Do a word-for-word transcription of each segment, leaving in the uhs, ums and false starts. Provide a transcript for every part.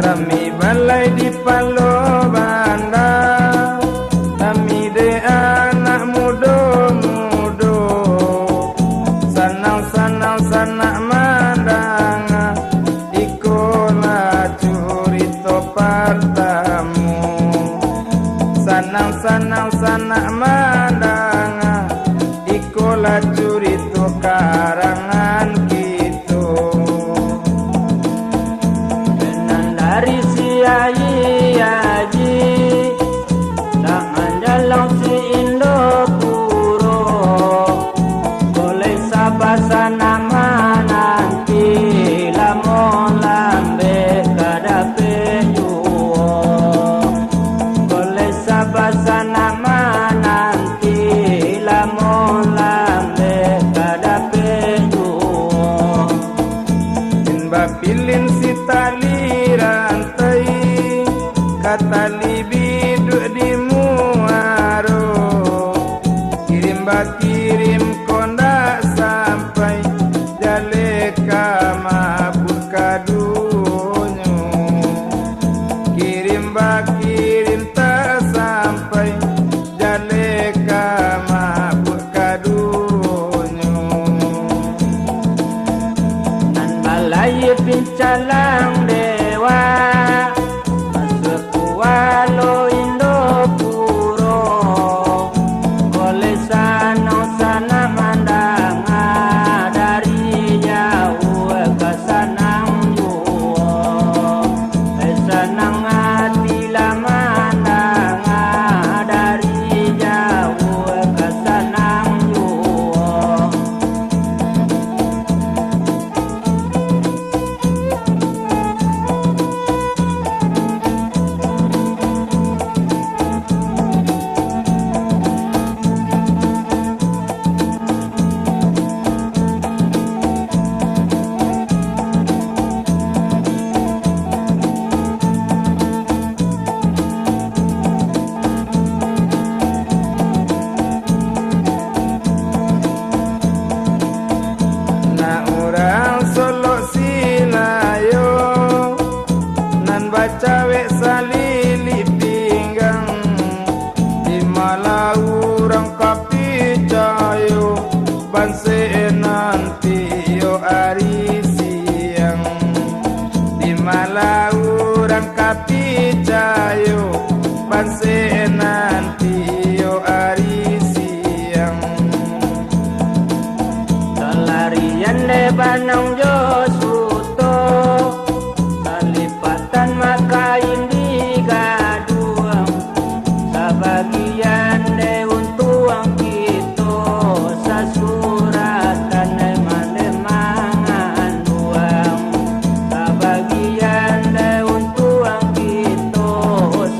Rami balai di Palo Banda, rami dek anak mudo-mudo. Sanang-sanang sanak mandanga, ikolah curito partamo. Sanang-sanang sanak mandanga, ikolah curito karangan kito. Nan dari si Aji-Aji, dak manjalang si Indopuro, boleh sabasa nak mananti, lamo lambek ka dapek juo. Boleh sabasa nak mananti, lamo lambek ka dapek juo. Kin bapilin si tali rantai, ka tali biduak di muaro. Kirim bakirim ko ndak sampai, jaleh ka mabuak kadonyo. Kirim bakirim tak sampai, jaleh ka mabuak kadonyo. Nan balai pincalang dewa, masuak kualo Indopuro, boleh sanang sanak mandanga, dari jauah ka sanang juo. Sanang ati lah mandanga, dari jauah ka sanang juo. Nak urang Solok Silayo, nan bacawek salilik pinggang, di malah urang ka picayo, bansek nan tiok ari siang. Di malah urang ka picayo, bansek nan tiok ari siang. Salarian dek banang jo suto, salipatan makain di gaduang. Sabagian dek untuang kito, sasuratan dek mandeh manganduang. Sabagian dek untuang kito,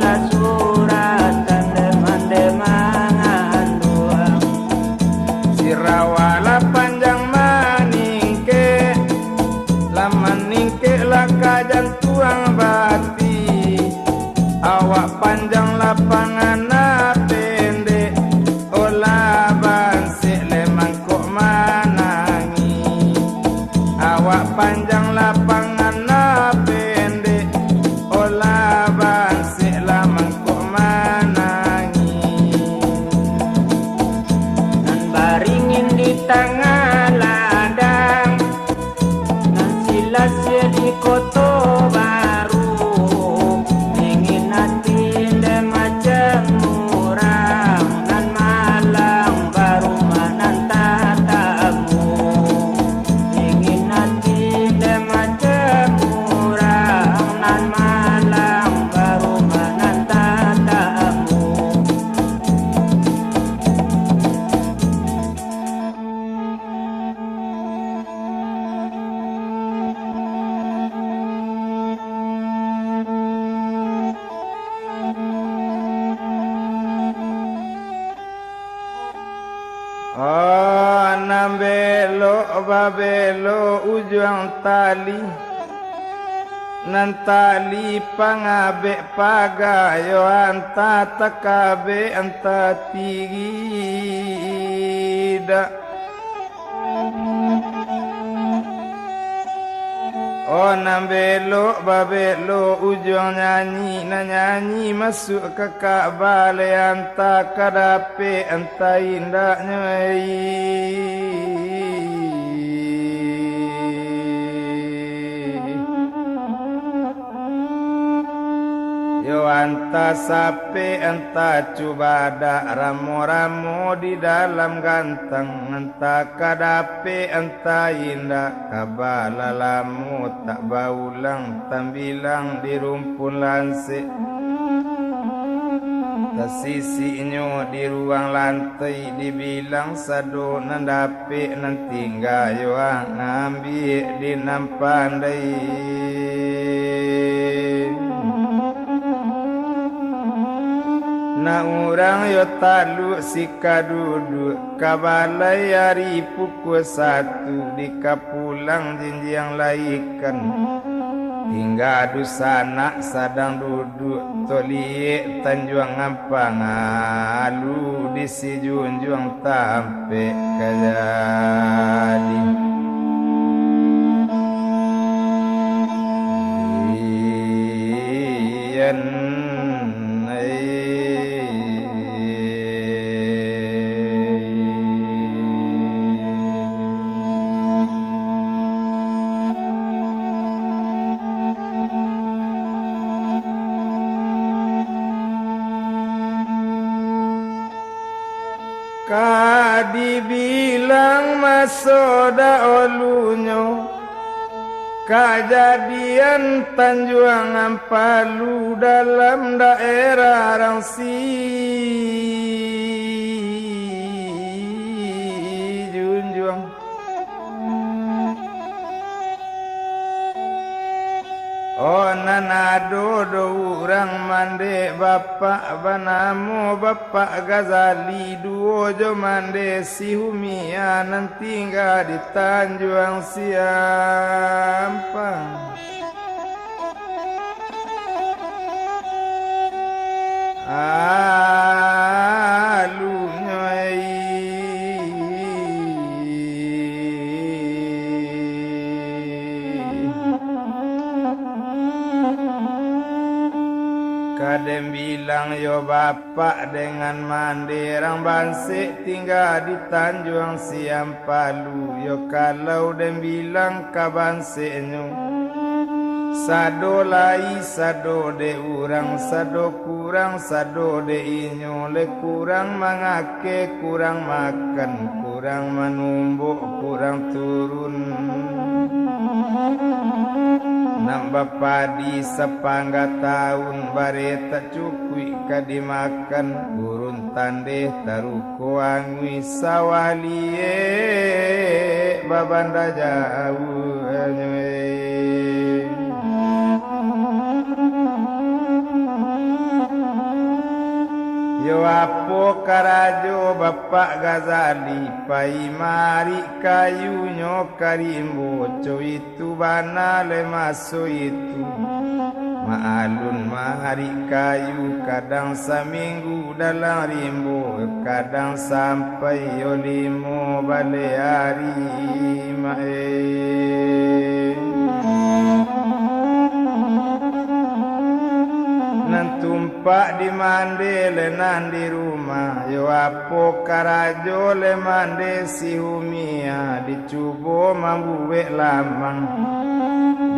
sasuratan dek mandeh manganduang. Sirawa lah panjang maningkek, lah maningkek lah ka jantuang bati. Awak panjang lah pangana pendek, olah bansek lai mangkok manangih. Awak panjang lah pangana pendek, olah bansek lah mangkok manangih. Nan baringin di tangah ladang, nan silasih di Koto Baru. Dingin ati dek macam urang, nan malang barumah nan tatamu. Dingin ati dek macam urang, nan malang barumah nan tatamu. Oh, nan belok babelok ujuang tali, nan tali pangabek pagayo, antah takabek, antah tigidak. Oh, nan belok babelok ujuang nyanyi, nan nyanyi masuak ka Ka'bah, lai antah ka dapek antah indaknyo, ei. Yo antah sapek, antah cubadak, ramo-ramo di dalam gantang, antah ka dapek, antah indak, Ka'bah lah lamo tak baulang, tambilang di rumpun lansek, tasisiknyo di ruang lantai, dibilang sado nan dapek, nan tingga yo ang ambiak di nan pandai. Nak urang yo taluk sikaduduak, ka balai ari pukua satu, di kapulang jinjiang laikan. Tingga dunsanak sadang duduak, toliek tanjuang ampang, alu di sijunjuang tampek ka jadi. Iyan, ai. Ka dibilang maso daulunyo, kajadian Tanjuang Ampalu dalam daerah Rang Sijunjuang. Oh, nan ado do urang mandeh bapak banamo Bapak Ghazali, duo jo mandeh si Humia nan tingga di Tanjuang Siampang. Alunyo ai. Ka den bilang yo bapak dengan mandeh rang bansek tingga di Tanjuang Siampang. Palu yo kalau den bilang ka banseknyo. Sado lai, sado dek urang, sado kurang, sado dek inyo, lai kurang mangakeh, kurang makan, kurang manumbok, kurang turun. Nan bapadi sapangga taun, bareh tak cukuik ka dimakan, burun tandeh taruko anguih, sawah liek babanda jauahnyo. Yo apo karajo Bapak Ghazali, pai marik kayunyo ka rimbo, co itu bana lai maso itu. Maalun marik kayu, kadang saminggu dalam rimbo, kadang sampai yo limo baleh ari, mak e. Nan tumpak di mandeh lai nan di rumah, yo apo karajo lai mandeh si Humia, di cubo mambuek lamang,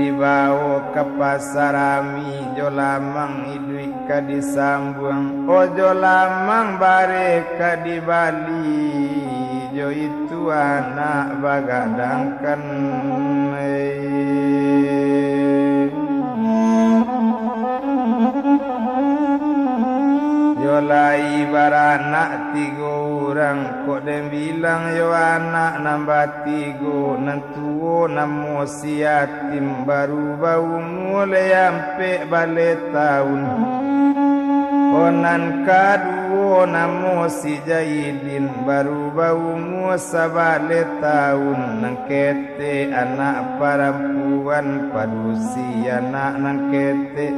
dibawo ka pasa rami, jo lamang iduik ka disambuang, o jo lamang bareh ka dibali, jo itu anak bagadangkan. Yo lai baranak tigo urang, kok den bilang yo anak nan batigo, nan tuwo namo si Yatim, baru baumua lai ampek baleh taun. O nan kaduwo namo si Jaidin, baru baumua sabaleh taun. Nan ketek anak parampuan, padusi anak nan ketek.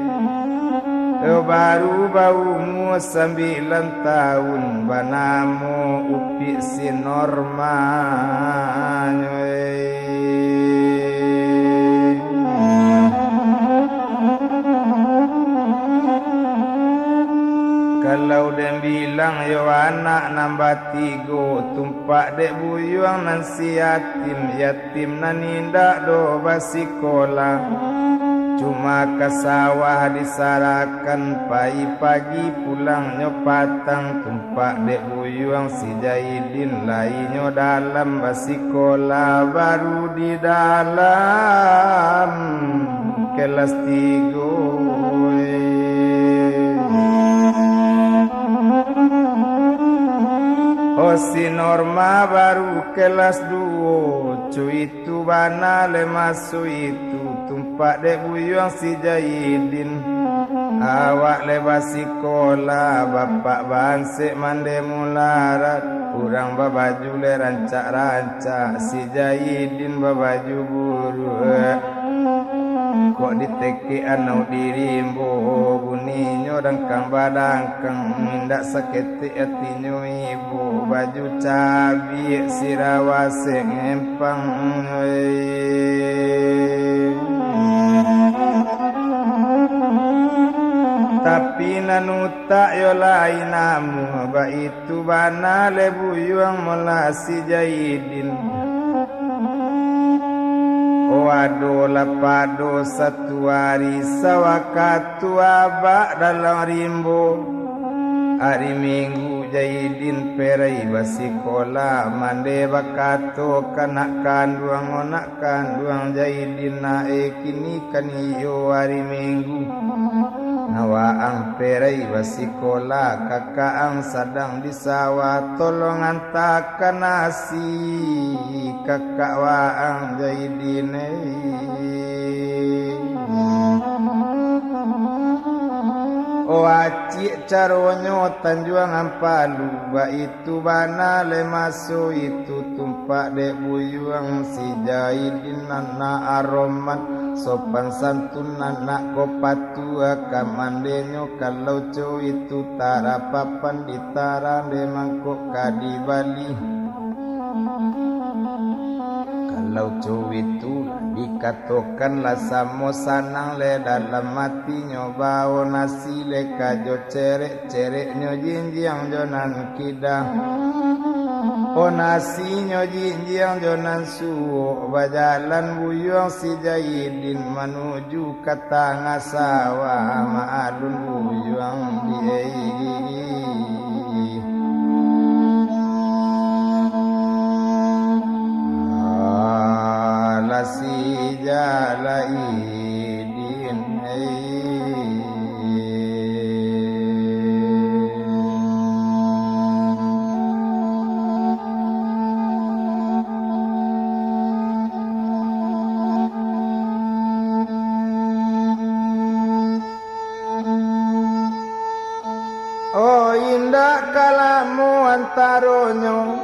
Yo baru baumua sambilan taun, banamo Upik si Norma nyo, eh. Den bilang yo anak nan batigo, tumpak dek buyuang nan si yatim, yatim nan indak doh basikolah. Cuma ka sawah disarahkan, pai pagi pulang nyo patang, tumpak dek buyuang si Jaidin, lai nyo dalam basikolah, baru di dalam kelas tigo. Oh, si Norma baru kelas duo, cuitu bana le maso itu, tumpak dek buyuang si Jaidin. Awak le basikolah, bapak bansek mande mularat, urang babaju le rancak-rancak, si Jaidin babaju buruak. Kok ditekek anau di rimbo, buninyo dangkang badangkang, indak saketek atinyo ibo, baju cabiak sirawa sempang. Tapi nan utak yo lain namuah, baitu bana le buyuang molah si Jaidin. Oh, adolah pado satu ari, sawakatu abak dalam rimbo. Ari Minggu Jaidin perai basikolah, mande bakato ka nak kanduang, nak kanduang Jaidin, nak e kini kan iyo ari Minggu. Nah, waang perai basikolah, kakak ang sadang di sawah, tolong antakan nasi kakak waang Jaidin, eh. Oh, acik caronyo Tanjuang Ampalu, baitu bana le maso itu, tumpak dek buyuang si Jaidin anak aromat, sopan santun anak ko patuah, ka mandenyo kalau co itu tarapapan ditarang dek mangkok ka dibali. Kalau co itu dikatokan lah samo sanang le dalam atinyo, bao nasi le ka jo cerek cereknyo jinjiang jo nan kidang. Oh, nasinyo jinjiang jo nan suok, bajalan buyuang si Jaidin manuju ka tangah sawah, maalun buyuang di. Alah si Jaidin. Oh, indak ka lamo antaronyo,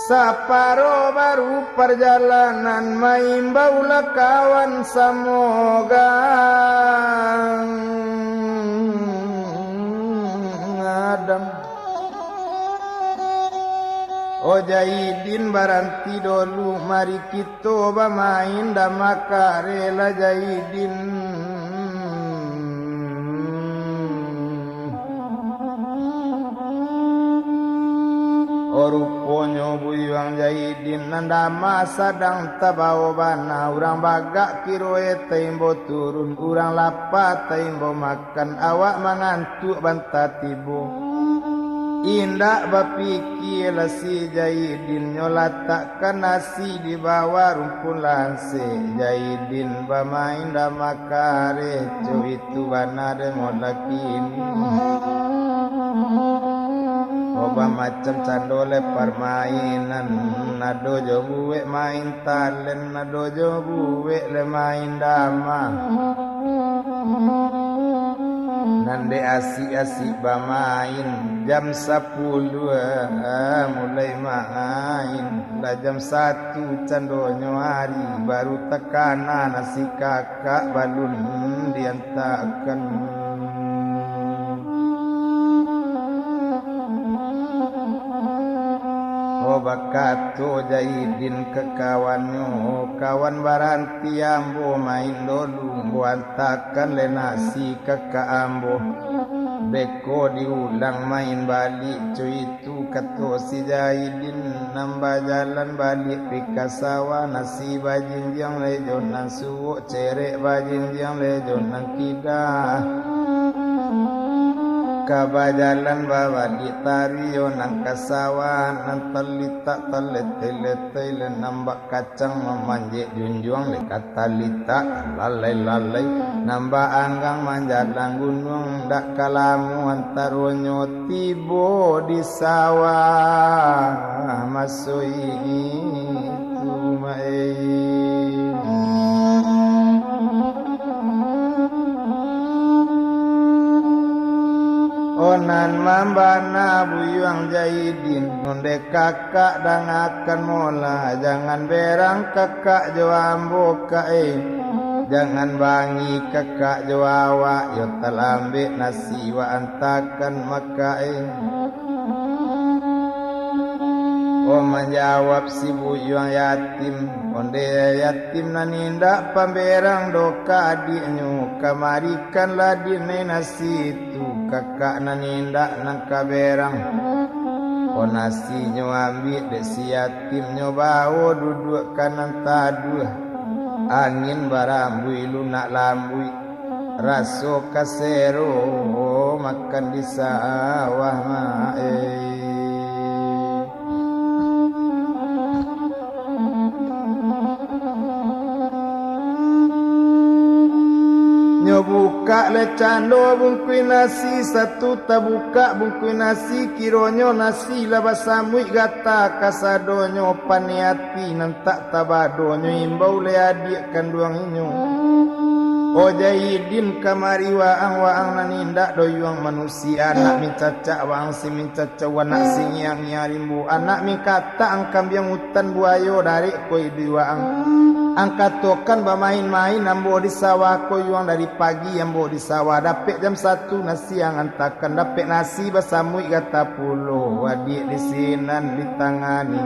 saparo baru parjalanan, maimbaulah kawan samogang Adam. Oh, Jaidin, baranti dolu, mari kito bamain dama kareh lah, Jaidin. Oh, ruponyo buyuang Jaidin nan dama sadang tabao bana, urang bagak kiroe taimbo turun, urang lapa taimbo makan, awak mangantuak banta tibo. Indak bapikialah si Jaidin, nyo latakkan nasi di bawah rumpun lansek, Jaidin bamain dama kareh, co itu bana demo lakini. Oh, bamacam cando le parmainan, ado jo buek main talen, ado jo buek le main dama. Nan dek asik-asik bamain, jam sapuluah mulai main, lah jam satu candonyo ari, baru takana nasi kakak balun diantakan. Oh, bakato Jaidin ka kawannyo, "Kawan, baranti ambo main dolu, ambo antakan le nasi kakak ambo." Beko diulang main baliak, co itu kato si Jaidin. Nan bajalan baliak pai ka sawah, nasi bajinjiang lai jo nan suok, cerek bajinjiang lai jo nan kida. Ka bajalan babaliak taruih yo nan ka sawah, nan talitak taletai-letai, nan bak kacang mamanjek junjuang, lai ka talitak lalai-lalai, nan bak anggang manjalang gunuang, dak ka lamo antaronyo tibo di sawah, maso itu mai. Oh, nan mambana Buyuang Jaidin, ondeh kakak dangakan mola, jangan berang kakak jo ambo, Kak, eh. Jangan bangih kakak jo awak, yo talambek nasi wak antakan, Makak, eh. Oh, manjawab si Buyuang Yatim, ondeh Yatim nan indak pamberang doh ka adiaknyo, kamarikanlah dinai nasi tu, kakak nan indak nan ka berang. Oh, nasinyo ambiak dek si Yatim, nyo bawo duduak ka nan taduah, angin barambuih lunak lambuik. Raso kasero makan di sawah, Mak, eh. Nyo bukak lai cando bungkuih nasi, satu tabukak bungkuih nasi, kironyo nasi lah basamuik gata kasadonyo, paniati nan tak tabadonyo imbau lai adiak kanduang inyo. Oh Jaidin, kamari waang, waang nan indak doh yuang manusia, anak mincacak waang si mincacau, anak si ngiang-ngiang rimbo, anak mingkatak ang kambiang utan buayo, darek ko iduik waang. Ang katokan bamain-main ambo di sawah ko yuang, dari pagi ambo di sawah, dapek jam satu nasi ang antakan, dapek nasi basamuik gata pulo, adiak di sinan ditangani.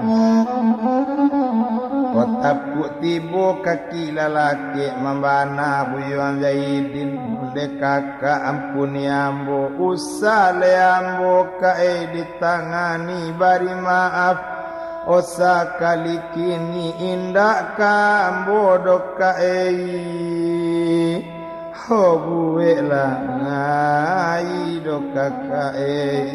Kok tapuak tibo kaki lalakek, mambana Buyuang Jaidin, dek kakak ampuni ambo, usah lai ambo, Kak, eh, ditangani, bari maaf. Oh, sakali kini indak ka ambo doh, Kak, eh. Ho, buweklah ngai doh, Kakak, eh.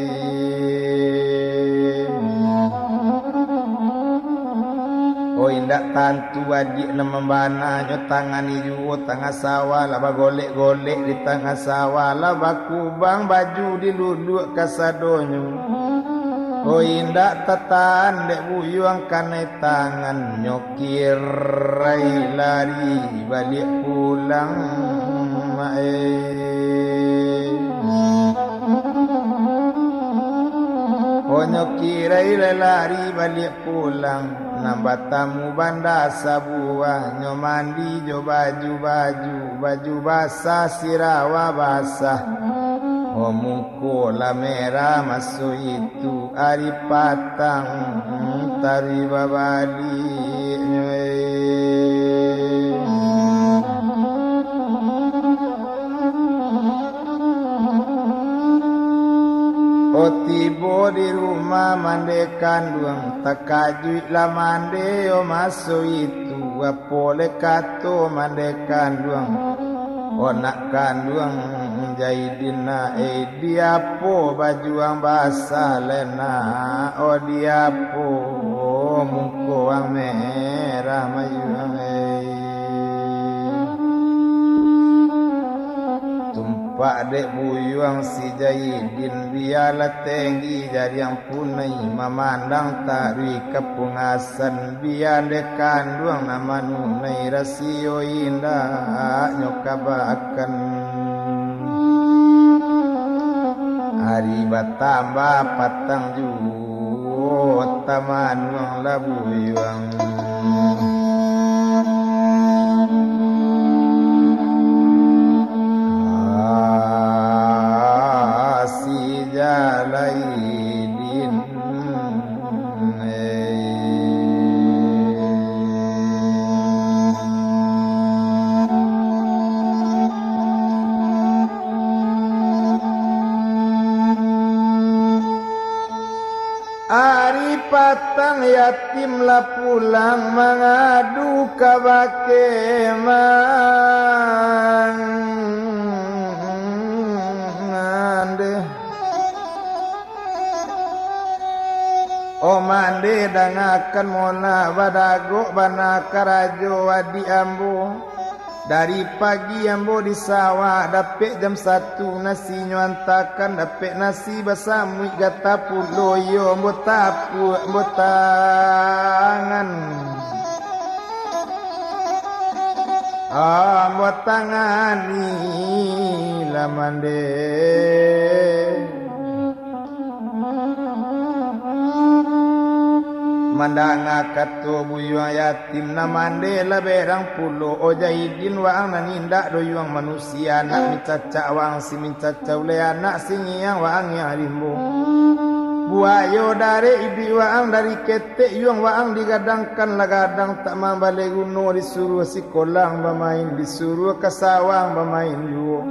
Oh, indak tantu adiak nan mambana nyo tangani juo, tangah sawah lah bagolek-golek, di tangah sawah lah bakubang, baju diluluak kasadonyo. Oh, indak tatahan dek Buyuang kanai tangan, nyo kirai lari baliak pulang, Mak, eh. Oh, nyo kirai lai lari baliak pulang, nan batamu banda sabuah, nyo mandi jo baju-baju, baju basah, sirawa basah. Oh, muko lah merah maso itu, ari patang taruih babaliaknyo, eh. Oh, tibo di rumah mandeh kanduang, takajuiklah mandeh yo maso itu, apo lai kato mandeh kanduang. Oh, nak kanduang Jaidin, nak, eh, di apo baju ang basah lai, nak? Oh, di apo muko ang merah mayuang, eh? Tumpak dek Buyuang si Jaidin, bialah tenggi jariang punai, mamandang taruih kapungasan, bia dek kanduang nan manunai, rasio indaknyo kabakan. Ari batambah patang juo, tamanuang lah Buyuang. Ah, si Jalaidin. Ari patang yatim lah pulang mangadu kabake mande. Oh mande, dangakan molah, badagok bana karajo adiak ambo. Dari pagi ambo di sawah, dapek jam satu nasinyo antakan, dapek nasi basamuik gata pulo, iyo ambo tapuak, ambo tangan. Ambo tangani lah mande. Mandanga kato buyuang yatim nan mande lah berang pulo, oh Jaidin, waang nan indak doh yuang manusia, anak mincacak waang si mincacak uleh, anak si ngiang waang ngiang rimbo. Buayo darek iduik waang dari ketek yuang waang digadangkan lah gadang tak mambaleh guno, disuruah si kolang bamain, disuruah ka sawah bamain juo.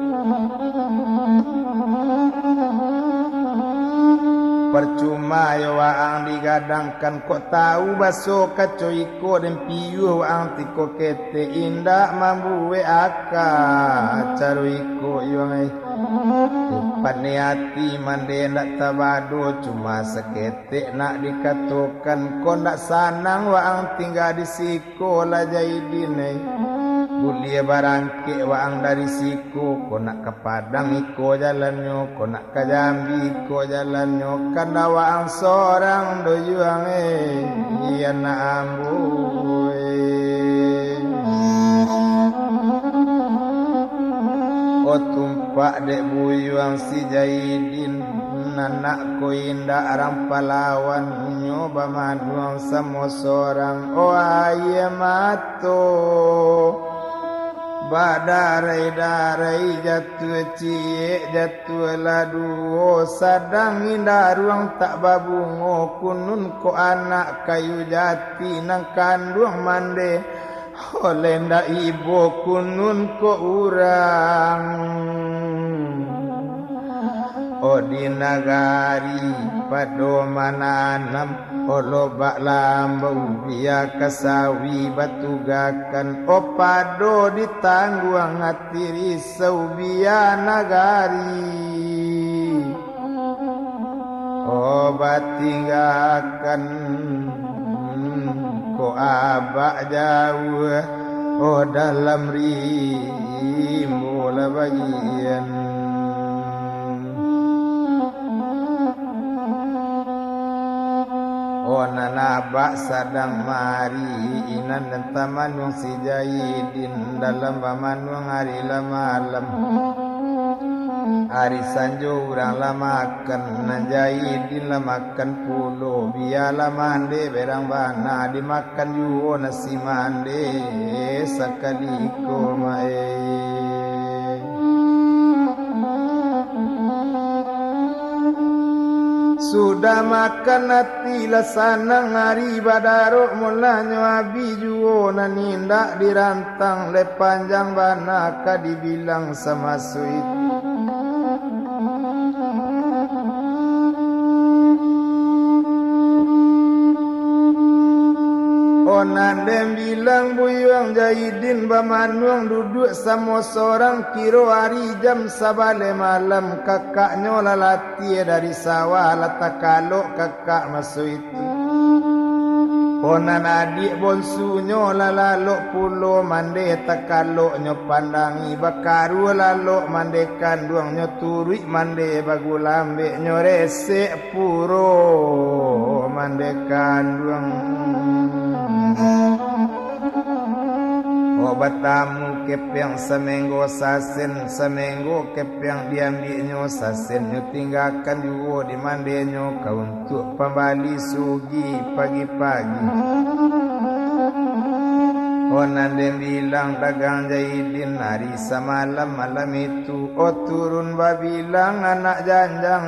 Parcuma yo waang digadangkan, kok tau baso kaco iko, den piyuah waang tiko ketek indak mambuek aka. Caro iko yuang ai, upan ni ati mande indak tabado, cuma saketek tek nak dikatokan, ko ndak sanang waang tingga di siko lah Jaidin ai. Buliah barangkek waang dari siko, ko nak ka Padang iko jalannyo, ko nak ka Jambi iko jalannyo, kan ndak waang sorang doh yuang ai, anak ambo ai. Oh tumpak dek buyuang si Jaidin, anak ko indak rampah lawan, nyo bamanuang samo sorang. Oh aia mato badarai-darai, jatuah ciek jatuah lah duo, sadang indaruang tak babungo, kunun ko anak kayu jati nan kanduang mande. Oleh ndak ibo kunun ko urang. Oh di nagari pado mananam, oh lobak lambau bia ka sawi batugakan, oh pado ditangguang ati risau bia nagari. Oh batinggakan ko abak jauah, oh dalam rimbo lah bagian. Oh nan abak sadang mari, inan dan tamanuang si Jaidin, dalam bamanuang ari lah malam. Ari sanjo urang lah makan, nan Jaidin lah makan pulo, bialah mande berang bana, dimakan juo nasi mande sakali ko mae. Sudah makan ati lah sanang, ari badarok mulanyo abih juo, nan indak dirantang lai panjang bana ka dibilang samaso itu. Oh nan den bilang buyuang Jaidin bamanuang duduak samo sorang, kiro ari jam sabaleh malam, kakaknyo lah latiah dari sawah, lah takalok kakak maso itu. Oh nan adiak bonsunyo lah lalok pulo mande, takaloknyo pandangi, bakaruah lalok mande kanduangnyo, turuik mande bagulambeknyo, resek puro mande kanduang. Oh batamu kepeang samenggo sasen, samenggo kepeang diambiaknyo, sasennyo tinggakan juo di mandenyo, ka untuak pambali sugi pagi-pagi. Oh nan den bilang dagang Jaidin, ari samalam malam itu, oh turun babilang anak janjang,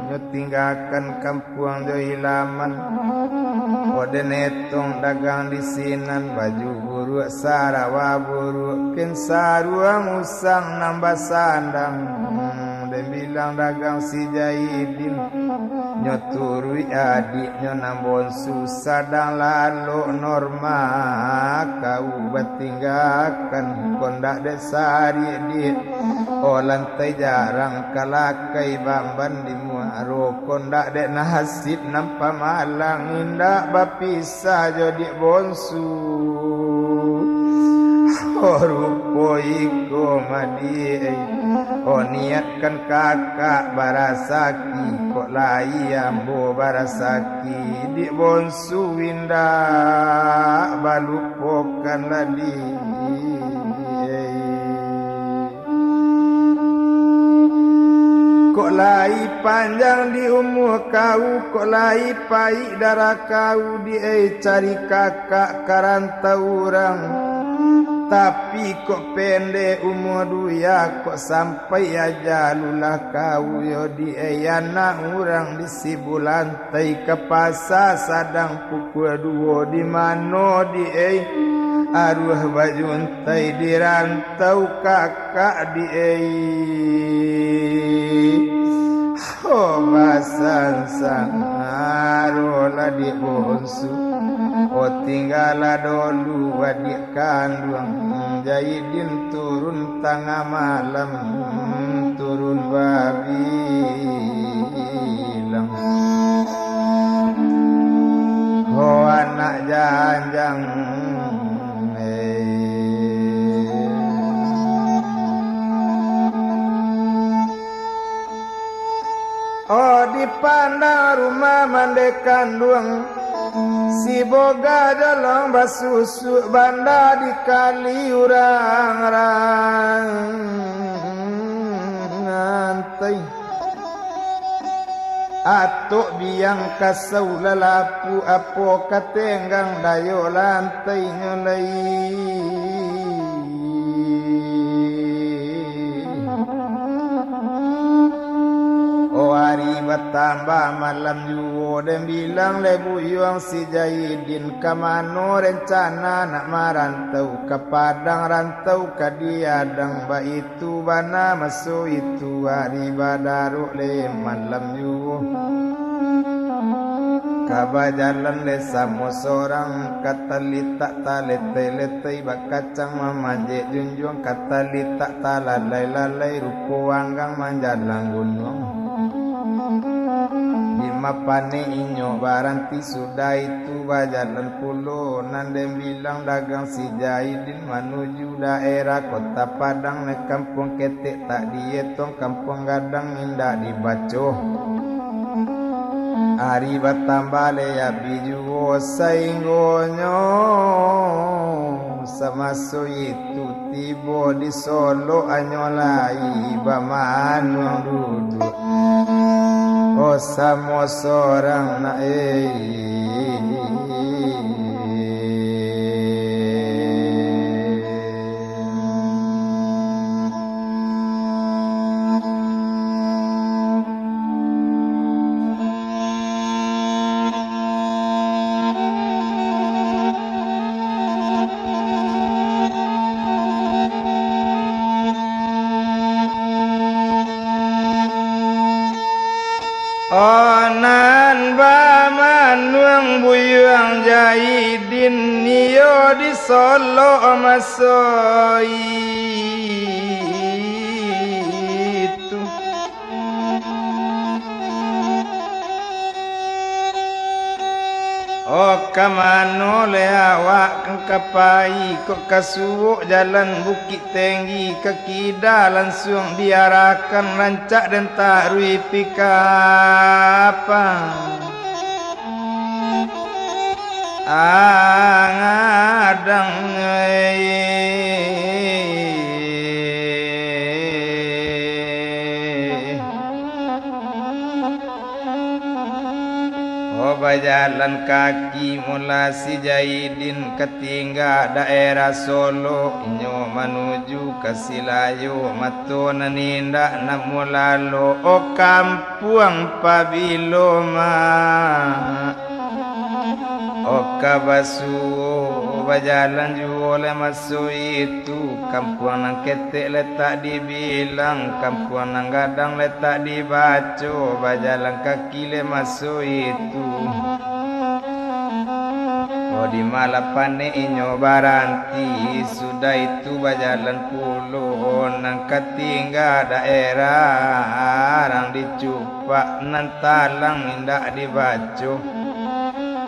nyo tinggakan kampuang jo ilaman. Oh den etong dagang di sinan, baju buruak, sarawa buruak, kin saruang usang nan basandang. Den bilang dagang si Jaidin, Nyo turuik adiknyo nan bonsu, sadang lalok norma kau batinggakan. Kok ndak dek sarik di o lantai, jarang kalakai bamban di muaro. Kok ndak dek nasib nan pamalang, indak bapisah jo dik bonsu. O rupo iko madiak, o niatkan kakak barasaki, kok lai ambo barasaki, dik bonsu indak balupokan ladiak. Kok lai panjang di umua kau, kok lai paik darah kau, di ai cari kakak ka rantau urang. Tapi kok pendek umua duya, kok sampai aja lulah kau, yo di ai anak urang di sibulan. Tai ka pasa sadang pukua duo, di mano di ai aruah bajuntai, di rantau kakak di ai. O basansang arolah dik bonsu, o tinggalah dolu adik kanduang, Jaidin turun tangah malam, turun babilang. Ho anak janjang, eh. Oh, dipandang rumah mandeh kanduang, si boga jolong basusuk, banda dikali urang-urang antai. Atok biang kasau lalapu, apo ka tenggang dayo lantainyo lai. Oh, ari batambah malam juo, den bilang lai buyuang si Jaidin, ka mano rencana nak marantau, ka Padang rantau ka diadang, baitu bana maso itu, ari badarok lai malam juo. Ka bajalan lai samo sorang, ka talitak taletai-letai, bakacang mamanjek junjuang, ka talitak talalai-lalai, rupo anggang manjalang gunuang. Di Mapanek inyo baranti, sudah itu bajalan pulo, nan den bilang dagang si Jaidin, manuju daerah Kota Padang, nan kampuang ketek tak dietong, kampuang gadang indak dibaco. Ari batambah lai abih juo, sainggonyo samaso itu tibo di Solok, anyo lai bamanuang duduak, oh, samo sorang nak, eh. Oh, nan bamanuang buyuang Jaidin, iyo di Solok maso itu. Oh, ka mano lai awak ka pai, kok ka suok jalan Bukik Tenggi, ka kida lansuang diarahkan, rancak den taruih pikapa. Angadang, eh. Oh, bajalan kaki mula si Jaidin, ka tingga daerah Solok, inyo manuju ka Silayo, mato nan indak namuah lalok, oh, kampuang pabilo ma. Oh, ka basuo bajalan juo, Oleh maso itu, kampuang nan ketek letak dibilang, kampuang nan gadang letak dibaco, bajalan kaki leh maso itu. Oh, di Malah Panek inyo baranti, sudah itu bajalan pulo, nan ka tingga daerah Arang Dicupak, nan talang indak dibaco.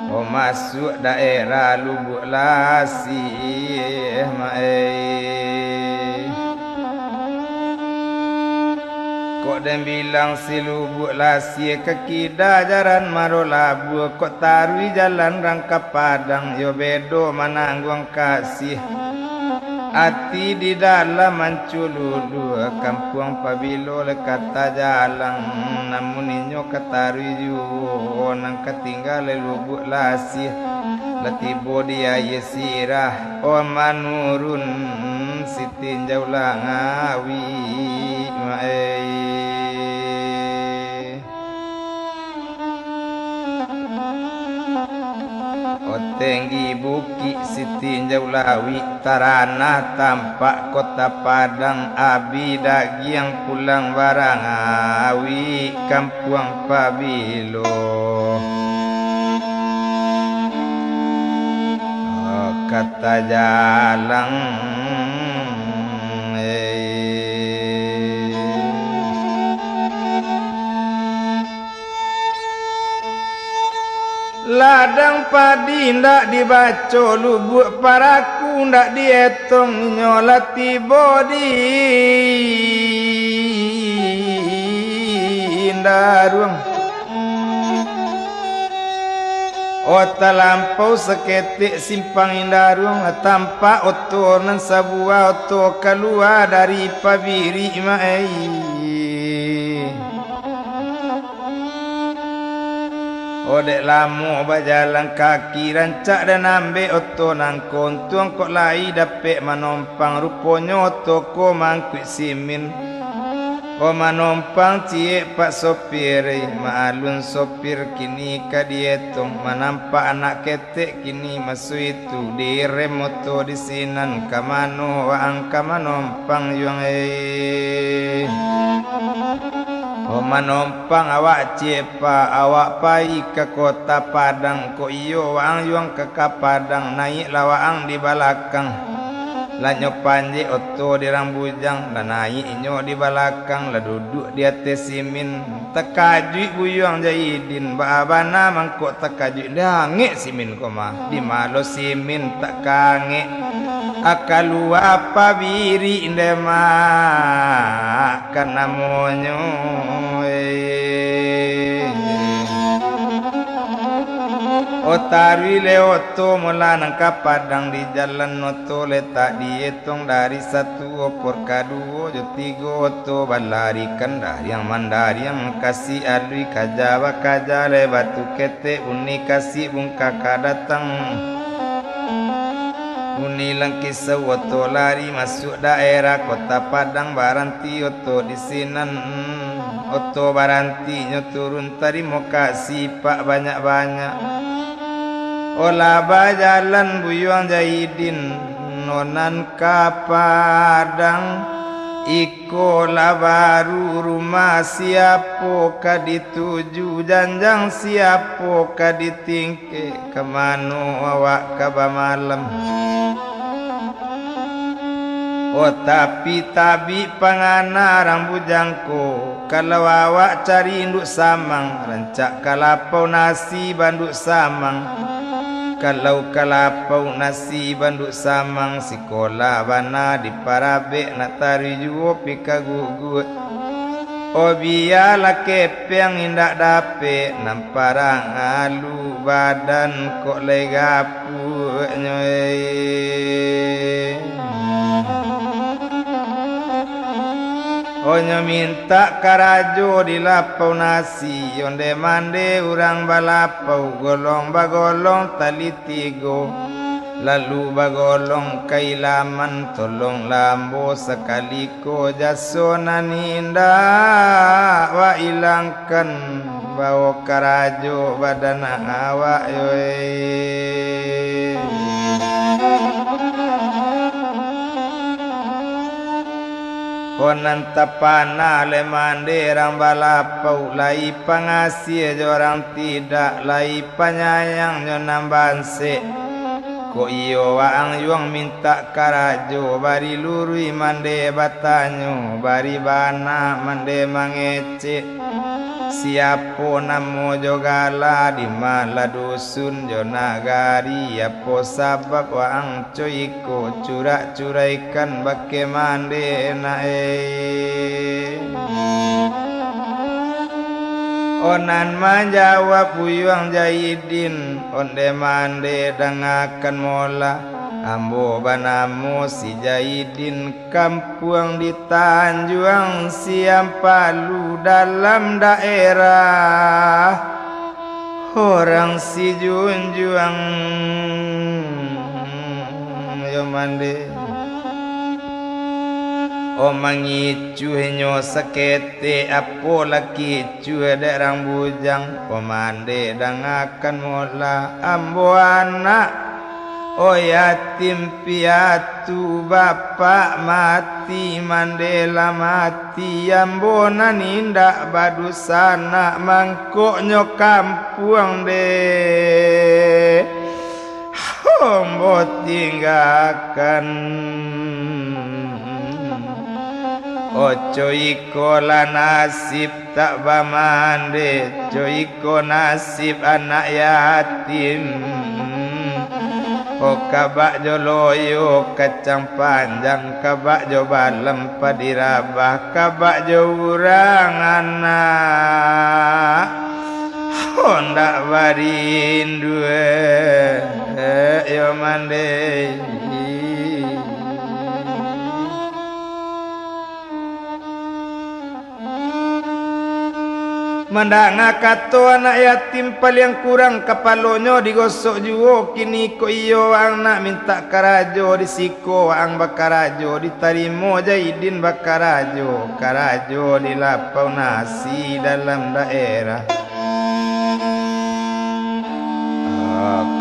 Oh, masuak daerah Lubuak Lasih, mak ai. Kok den bilang si Lubuak Lasih ka kida jalan Maro Labuah, kok taruih jalan Rangka Padang, yo bedo manangguang kasih. Ati di dalam mancululu, kampuang pabilo lai ka tajalang, namun inyo ka taruih juo, nan ka tingga lai Lubuak Lasih. Lah tibo di aia sirah, oh, manurun si tinjau Langawik, mak ai. Oh, tenggi bukik si tinjau Lawik, taranah tampak Kota Padang, abih dagiang pulang barang awik, kampuang pabilo. Oh, ka tajalang, eh. Ladang padi ndak dibaco, lubuak paraku ndak dietong, inyo lah tibo di Indaruang. Oh, talampau saketek simpang Indaruang, tampak oto nan sabuah, oto kalua dari pabirik, mak ai. Oh, dek lamo bajalan kaki, rancak den ambek oto nangko, untuang kok lai dapek manompang, ruponyo oto ko mangkuik simin. Oh, manompang ciek pak sopir, eh, maalun sopir kini ka dietong, manampak anak ketek kini maso itu, direm oto di sinan, ka mano waang ka manompang yuang, eh. Oh, manompang awak ciek pak, awak pai ka Kota Padang, kok iyo waang yuang ka, ka Padang, naiaklah waang di balakang. Lah nyo panjek oto di rang bujang, lah naiak inyo di balakang, lah duduak di ateh simin. Takajuik buyuang Jaidin, baa bana mangko takajuik, dangek simin ko mah. Di ma lo simin tak ka angek, a kalua pabirik nde mak, kan namonyo, eh. Oh, taruih leh oto mula nan ka Padang, di jalan oto letak dietong dari satu, opor kaduo jo tigo, oto balari kan dariang mandariang, kasi alui kaja bakaja, leh batu ketek bunyi kasi bungka ka datang. Bunyi langkisau oto lari masuak daerah Kota Padang, baranti oto di sinan. Oto baranti nyo turun, tarimo kasih pak banyak-banyak. Oh, lah bajalan buyuang Jaidin, nonan ka Padang, iko lah baru rumah, siapo ka dituju, janjang siapo ka ditingkek, ka mano awak ka bamalam. Oh, tapi tabik pangana rang bujang ko, kalau awak cari induak samang, rancak ka lapau nasi banduak samang. Kalau ka lapau nasi banduak samang, sikolah bana diparabek, nak taruih juo pi ka guguak. Oh, bialah kepeng indak dapek, nan parang alu badan kok lai gapuaknyo, eh. Oh, nyo mintak karajo di lapau nasi, onde-mande urang balapau, golong bagolong tali tigo, lalu bagolong ka ilaman, tolonglah ambo sakali ko jaso nan indak wak ilangkan, bao karajo badan awak, yoi. Ko nan tapana lai mande rang balapau, lai pangasih jo rang tidak, lai panyayang jo nan bansek. Kok iyo waang yuang mintak karajo, bari luruih mande batanyo, bari bana mande mangecek. Siapo namo jo gala, di ma lah dusun jo nagari, apo sabab waang co iko curak-curaikan bakeh mande nak e? O nan manjawab Buyuang Jaidin, onde mande dangakan mola, ambo banamo si Jaidin, kampuang di Tanjuang Siampalu dalam daerah Orang Sijunjuang, yo mande. O mangicuahnyo saketek, apo lah kicuah dek rang bujang. O mande dangakan mola, ambo anak. O yatim piatu, bapak mati, mande lah mati, ambo nan indak badusanak, mangkoknyo kampuang deh ambo tinggakan. Oco iko lah nasib tak bamande, co iko nasib anak yatim. O kabak jo loyo kacang panjang, kabak jo balam padi rabah, kabak jo urang anak, o ndak barindu, yo mande. Mandanga kato anak yatim, paliang kurang kapalonyo digosok juo. Kini ko iyo waang nak mintak karajo, di siko waang bakarajo, ditarimo Jaidin bakarajo, karajo di lapau nasi dalam daerah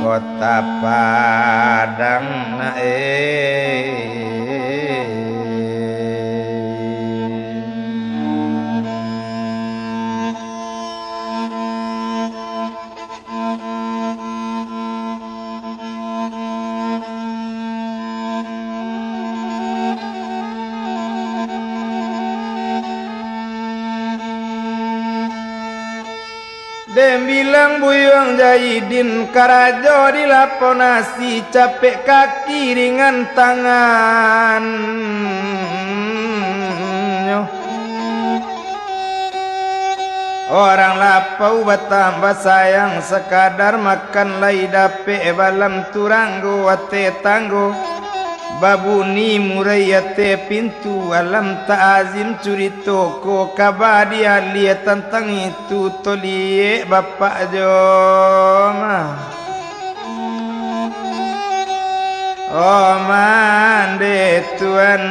Kota Padang nak e. Den bilang Buyuang Jaidin, karajo di lapau nasi, capek kaki ringan tangannyo. Orang lapau batambah sayang, sakadar makan lai dapek, balam turanggo ateh tanggo. Babuni murai ateh pintu, alam ta'azim curito ko, kaba dialiah tantang itu, toliek bapak jo ma. O mande tuan.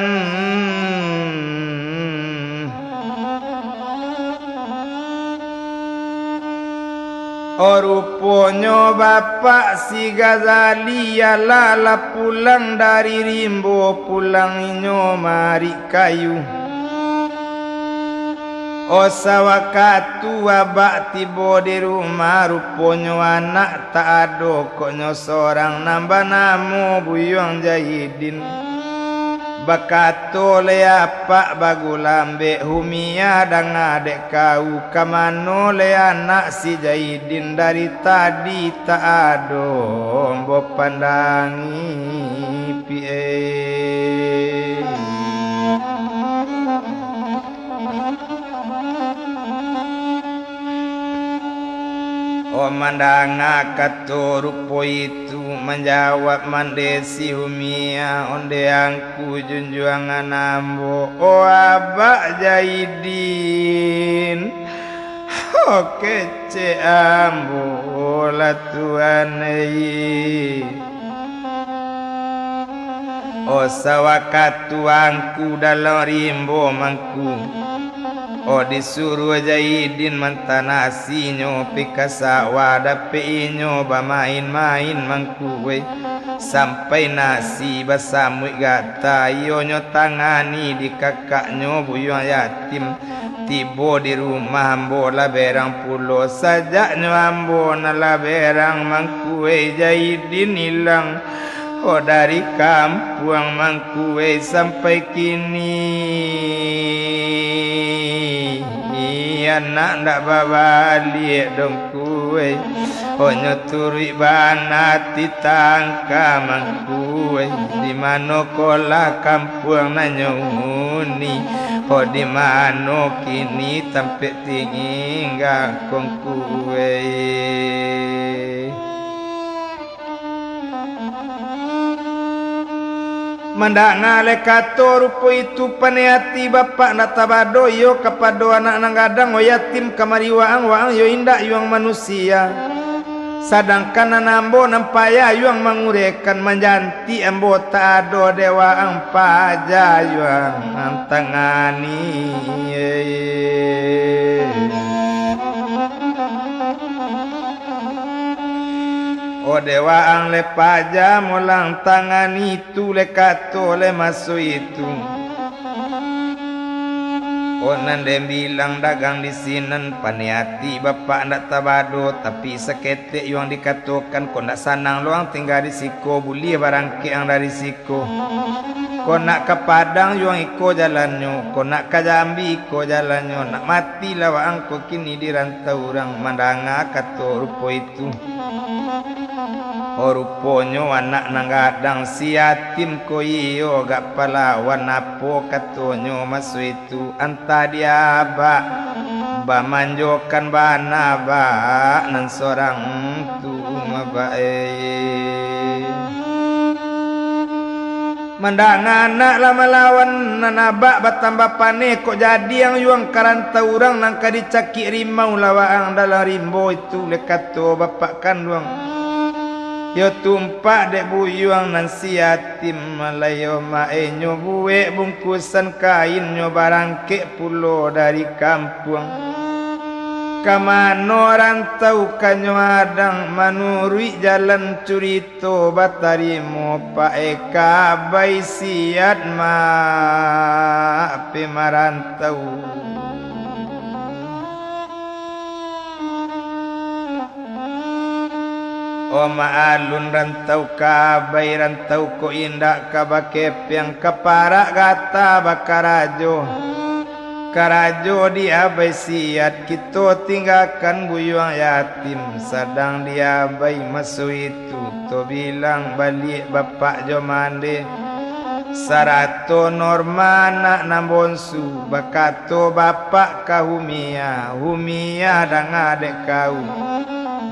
O ruponyo bapak si Ghazali, alah lah pulang dari rimbo, pulang inyo marik kayu. O sawakatu abak tibo di rumah, ruponyo anak tak ado, kok nyo sorang nan banamo Buyuang Jaidin. Bakato lai apak bagulambek, Humia danga dek kau, ka mano lai anak si Jaidin, dari tadi tak ado ambo pandangi, Pi e. O mandanga kato rupo itu, manjawab mande si Humia, onde angku junjuangan ambo, o abak Jaidin, o kecek ambo lah tuan e. O sawakatu angku dalam rimbo mangku, o disuruah Jaidin mantanasinyo pi ka sawah, dapek inyo bamain-main mangku, weh. Sampai nasi basamuik gata, iyonyo tangani di kakaknyo buyuang yatim. Tibo di rumah ambo lah berang pulo, sajaknyo ambo nan lah berang mangkuai Jaidin ilang. Oh, dari kampuang mangkuai sampai kini, anak ndak babaliak dongkuai. Onyo turuik bana ati tangka mangkuai. Di mano kolah kampuang nan nyo uni? Oh, di mano kini tampek tingga kongkuai? Mandanga lai kato rupo itu, paneh ati bapak ndak tabado iyo kapado anak nan gadang, o yatim, kamari waang, waang yo indak yuang manusia. Sadangkan nan ambo nan payah yuang mangurekan, manjantik ambo tak ado dek waang paja yuang tangani. Ode waang le paja molang tangani tu le kato le maso itu. Oh, nan den bilang dagang di sinan, paneh ati bapak ndak tabado, tapi saketek yuang dikatokan, kok ndak sanang luang tingga di siko, buliah barangkek ang dari siko. Kok nak ka Padang yuang iko jalannyo, kok nak ka Jambi iko jalannyo, nak mati lah waang ko kini di rantau urang. Mandanga kato rupo itu. Oh, ruponyo anak nan gadang si yatim ko iyo agak palawan, apo katonyo maso itu, antah di abak bamanjokan bana abak nan sorang tu, abak, eh. Mandanga anak lah malawan nan abak batambah paneh, kok jadi ang yuang ka rantau urang nan ka dicakik rimau lah waang dalam rimbo itu, le kato bapak kanduang. Yo tumpak dek buyuang nan si yatim, malayo maenyo buek bungkusan kain, nyo barangkek pulo dari kampuang. Ka mano rantau ka nyo adang, manuruik jalan curito batarimo, paek ka Abai Siat, mak pe marantau. Oh, mak alun rantau ka Abai, rantau ko indak ka bakepeang, ka parak gata bakarajo. Karajo di Abai Siat, kito tinggakan buyuang yatim, sadang di Abai maso itu, to bilang baliak bapak jo mande, sarato Norma anak nan bonsu, bakato bapak ka Humiah, Humiah danga dek kau,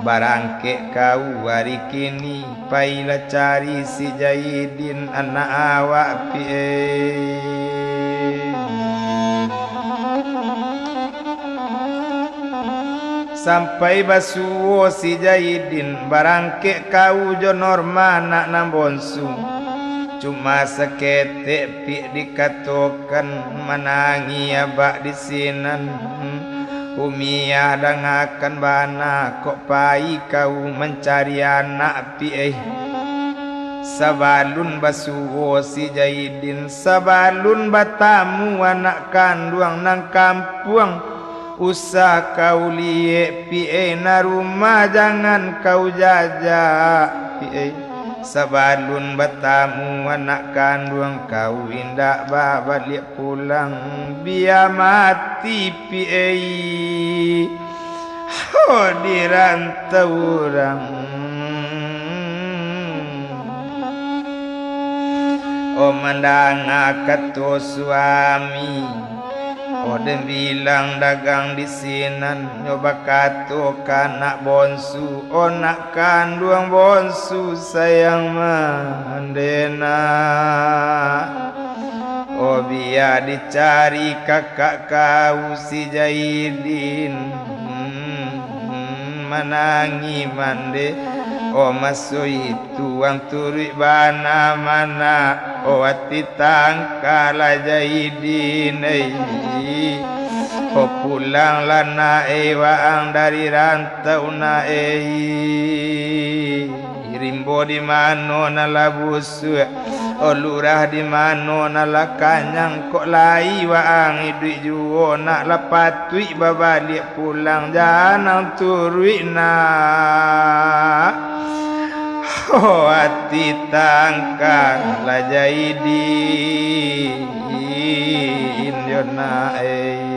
barangkek kau ari kini. Pailah cari si Jaidin anak awak, Pi, eh. Sampai basuo si Jaidin, barangkek kau jo Norma anak nan bonsu. Cuma saketek, Pi, dikatokan, manangih abak di sinan. Umiah dangakan bana, kok pai kau mancari anak, Pi, eh. Sabalun basuo si Jaidin, sabalun batamu anak kanduang nan kampuang, usah kau liek, Pi, eh, nan rumah jangan kau jajak, Pi, eh. Sabalun batamu anak kanduang kau, indak babaliak pulang, bia mati, Pi, ei. Ho, di rantau urang. Oh, mandanga kato suami. Oh, den bilang dagang di sinan, nyo bakato ka anak bonsu, "Oh, nak kanduang bonsu, sayang mande nak. Oh, bia dicari kakak kau si Jaidin." Hmm, manangih mande. Oh, maso itu ang turuik bana ma nak. Oh, ati tangkalah Jaidin, ei. Oh, pulanglah nak, ei, waang dari rantau nak, ei. Limbo di mano nan lah busuak, oh, lurah di mano nan lah kanyang, kok lai waang iduik juo, nak lah patuik babaliak pulang, janang turuik nak. Oh, ati tangkang lah Jaidin jo nak, eh.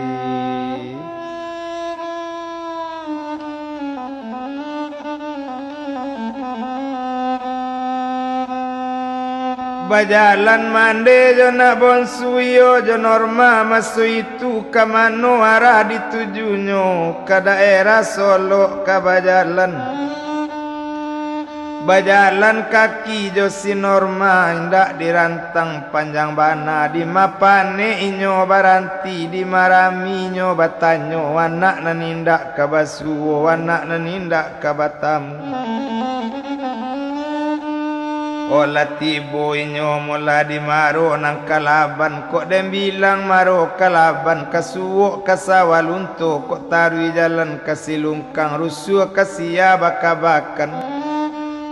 Bajalan mande jo nak bonsu, iyo jo Norma maso itu, ka mano arah ditujunyo, ka daerah Solok ka bajalan. Bajalan kaki jo si Norma, indak dirantang panjang bana, di ma panek inyo baranti, di ma rami inyo batanyo, anak nan indak ka basuo, anak nan indak ka batamu. Oh, lah tibo inyo mula di Maro nan Kalaban, kok den bilang Maro Kalaban, ka Suwok ka Sawah Lunto, kok taruih jalan ka Silung kang rusuah ka sia bakabakan.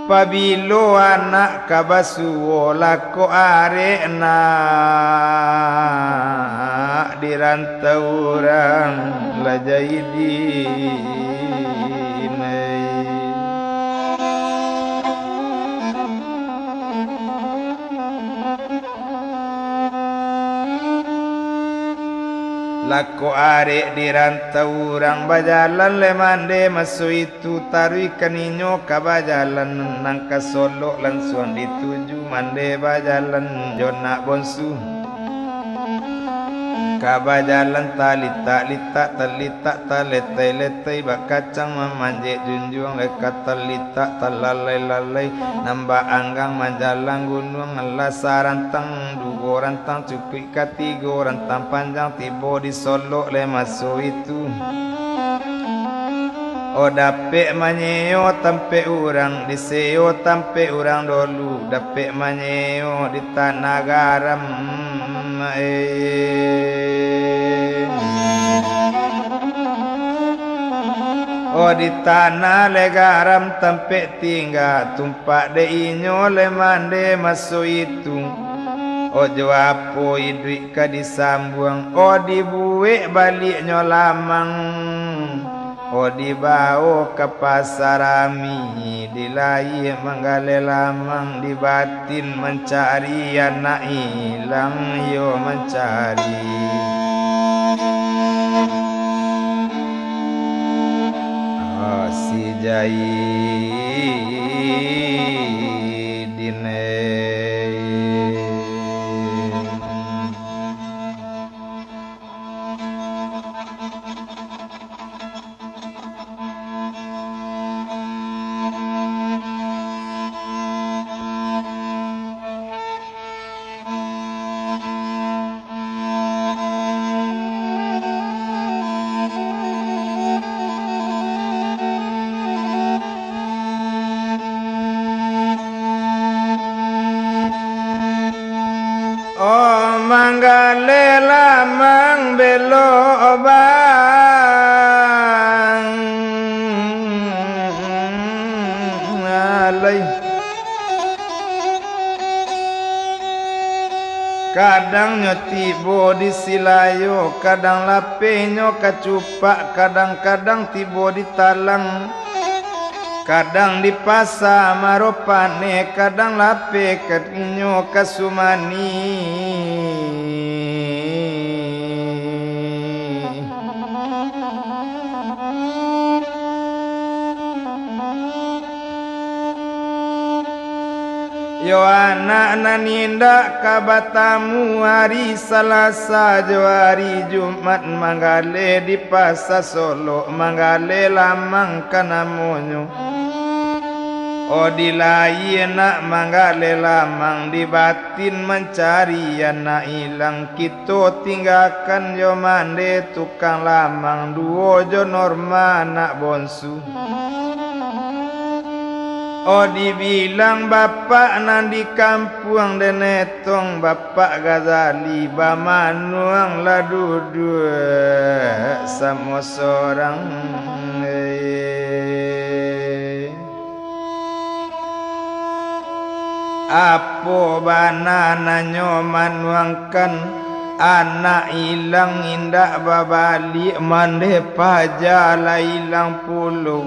Pabilo anak ka basuo, lah kok arek nak di rantau urang lah Jaidin ai. Lah kok arek di rantau urang, bajalan lai mande maso itu, taruihkan inyo ka bajalan, nan ka Solok lansuang dituju, mande bajalan jo nak bonsu. Ka bajalan talitak-litak, talitak taletai-letai, bakacang mamanjek junjuang, lai ka talitak talalai-lalai, nan baanggang manjalang gunuang, alah sarantang duo rantang cukuik katigo rantang panjang, tibo di Solok lai maso itu. Oh, dapek manyeo tampek urang, diseo tampek urang dolu, dapek manyeo di tanah garam, eh. Oh, di tanah lai garam tampek tingga, tumpak dek inyo lai mande maso itu. Oh, jo apo iduik ka disambuang, oh, dibuek baliaknyo lamang, oh, dibao ka pasa rami, di lahia manggaleh lamang, di batin mancari anak ilang, iyo mancari. Ah, si Jaidin, eh. Oh, manggaleh lamang belok bang alai. Kadang nyo tibo di Silayo, kadang lapeh nyo ka Cupak, kadang-kadang tibo di Talang, kadang di Pasa Maropaneh, kadang lapeh ka inyo ka Sumani. Yo anak nan indak ka batamu, ari Salasa jo ari Jumat manggaleh di Pasa Solok, manggaleh lamang ka namonyo. Oh, di lahia nak manggaleh lamang, di batin mancari anak ilang, kito tinggakan jo mande tukang lamang, duo jo Norma anak bonsu. Oh, dibilang bapak nan di kampuang Denetong, Bapak Gazali, bamanuang lah duduak samo sorang. Eh. Apo bana nanyo manuangkan, anak ilang indak babaliak, mandeh paja lah ilang pulo.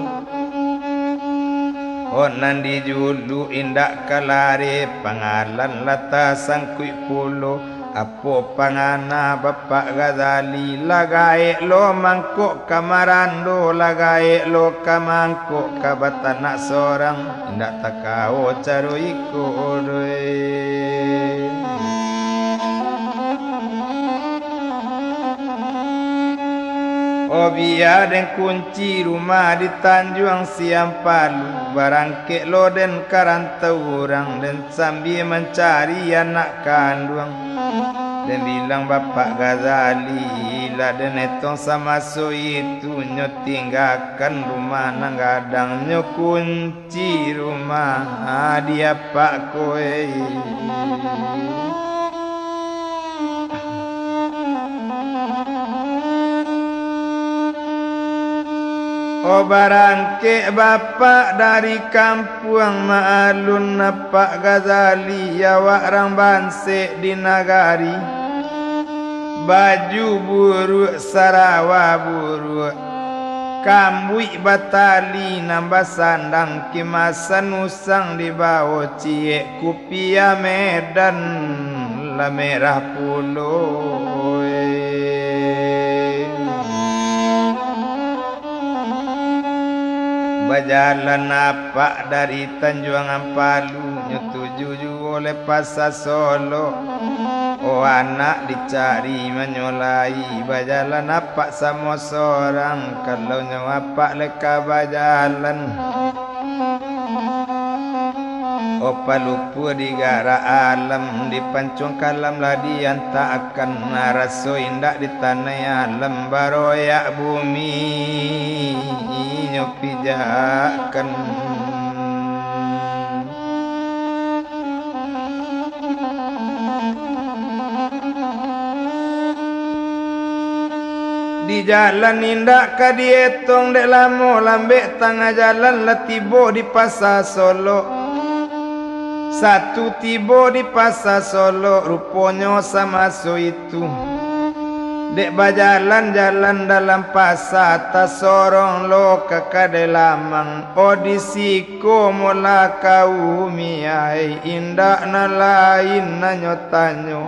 Oh, nan dijuluak indak ka lari, pangalan lah tasangkuik pulo. Apo pangana Bapak Ghazali, lah gaek lo mangkok ka marando, lah gaek lo ka mangkok ka batanak sorang, indak takao caro iko doh. Oh, bia den kunci rumah di Tanjuang Siampalu, barangkek lo den ka rantau urang, den sambia mancari anak kanduang. Den bilang Bapak Ghazali, lah den etong samaso itu, nyo tinggakan rumah nan gadang, nyo kunci rumah di apak ko, ei. Oh, barangkek bapak dari kampuang, maalun Apak Ghazali, awak rang bansek di nagari. Baju buruak, sarawa buruak, kambuik batali nan basandang, kimasan usang di bawah, ciek kupiah Medan lah merah pulo, eh. Bajalan apak dari Tanjuang Ampalu, nyo tuju juo lai Pasa Solok. Oh, anak dicari manyo lai, bajalan apak samo sorang, kalau nyo apak lai ka bajalan. Oh, palupo digarak alam, dipancuang kalam lah diantakan, raso indak di tanai alam, baroyak bumi inyo pijakkan. Di jalan indak ka dietong, dek lamo lambek tangah jalan lah tibo di Pasa Solok. Satu tibo di Pasa Solok, ruponyo samaso itu, dek bajalan-jalan dalam pasa, tasorong lo ka kadai lamang. Oh, di siko mola ka umi ai, indak nan lain nan nyo tanyo.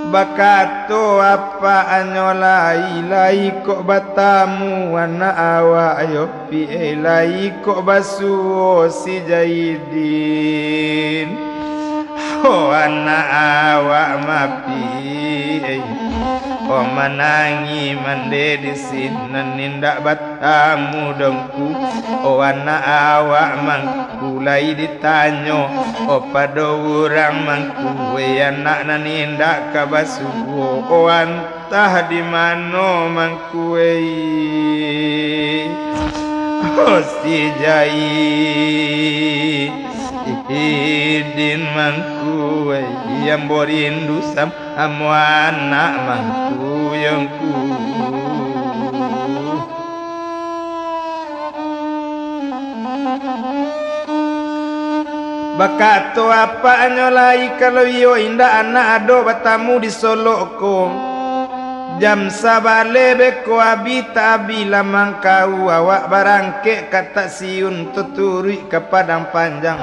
Bakato apak nyo lai, lai kok batamu anak awak yo, Pi, eh, lai kok basuo si Jaidin. Oh, anak awak mapi, eh. Oh, manangih mande di sinan, indak batamu doh Ngku. Oh, anak awak mangku lai ditanyo, oh, pado urang mangku, eh, anak nan indak ka basuo, oh, an- Tah di mano mangkuei, oh, si Jaidin mangkuei, ambo rindu samo anak mangku yo Ngku. Bakato apaknyo lai, kalau iyo indak anak ado batamu di Solok ko. Jam sabaleh beko abih tak abih lamang kau, awak barangkek ka Taksiun, taturuik ka Padang Panjang.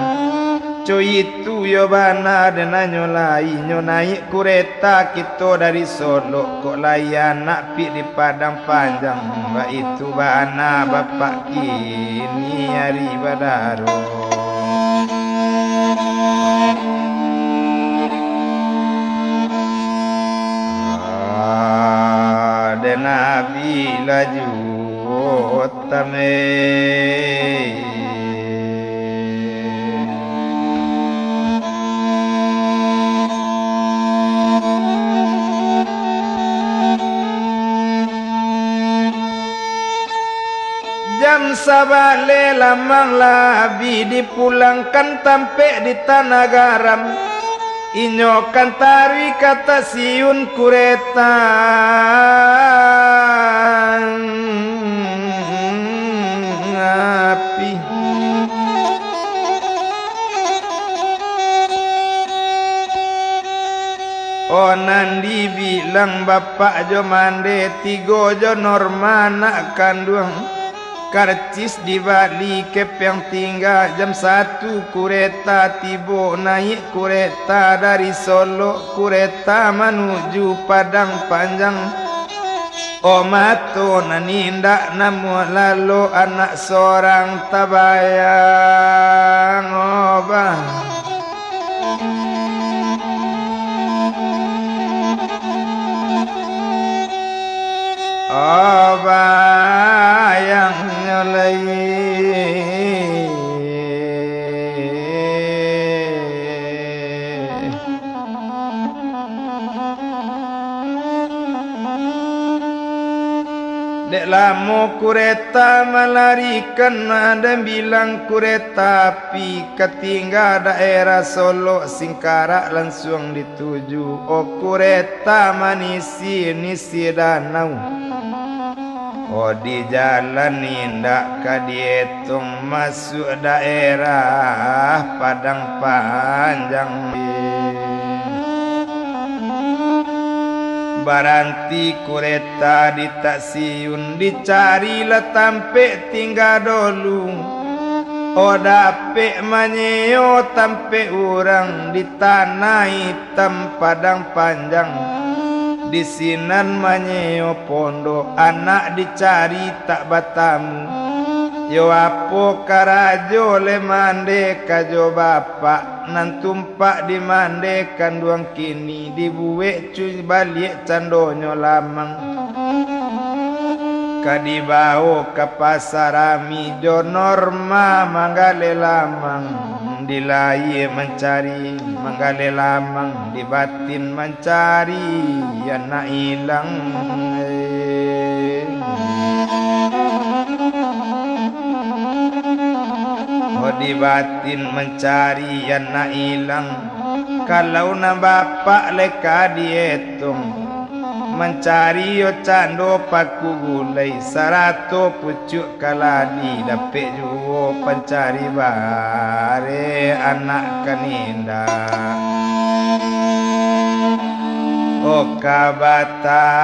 Co itu yo bana den anyo lai, nyo naiak kureta kito dari Solok, kok lai anak pik di Padang Panjang, baitu bana bapak kini ari badaro. Ah, den abih laju. Tame. Jam sabaleh lamang lah abih dipulangkan tampek di Tanah Garam. Inyo kan taruih ka Taksiun kureta api. Bapak jo mande, tigo jo Norma anak kanduang. Karcis dibali, kepeng tingga, jam satu kureta tibo, naiak kureta dari Solok, kureta manuju Padang Panjang. O mato nan indak namuah lalo, anak sorang tabayang, o bah. O bayangnyo lai. Dek lamo kureta malarikan, nan bilang kureta api, ka tingga daerah Solok, Singkarak lansuang dituju. O kureta manisi-nisi danau, o di jalan indak ka dietong, masuak daerah Padang Panjang. Baranti kureta di stasiun, dicarilah tampek tingga dulu. O dapek manyeo tampek urang di Tanah Itam Padang Panjang. Di sinan manyeo pondok, anak dicari tak batamu. Yo apo karajo lai mande ka jo bapak, nan tumpak di mande kanduang kini, dibuek cui baliak candonyo lamang. Ka dibawo ka Pasar Ami jo Norma manggaleh lamang, di lahia mancari manggaleh lamang, di batin mancari anak ilang. Oh, di batin mancari anak ilang, kalau nan bapak lai ka dietong, mancari yo cando paku gulai, sarato pucuak kaladi, dapek juo pancari bareh anak kanindak. Oh, ka batamu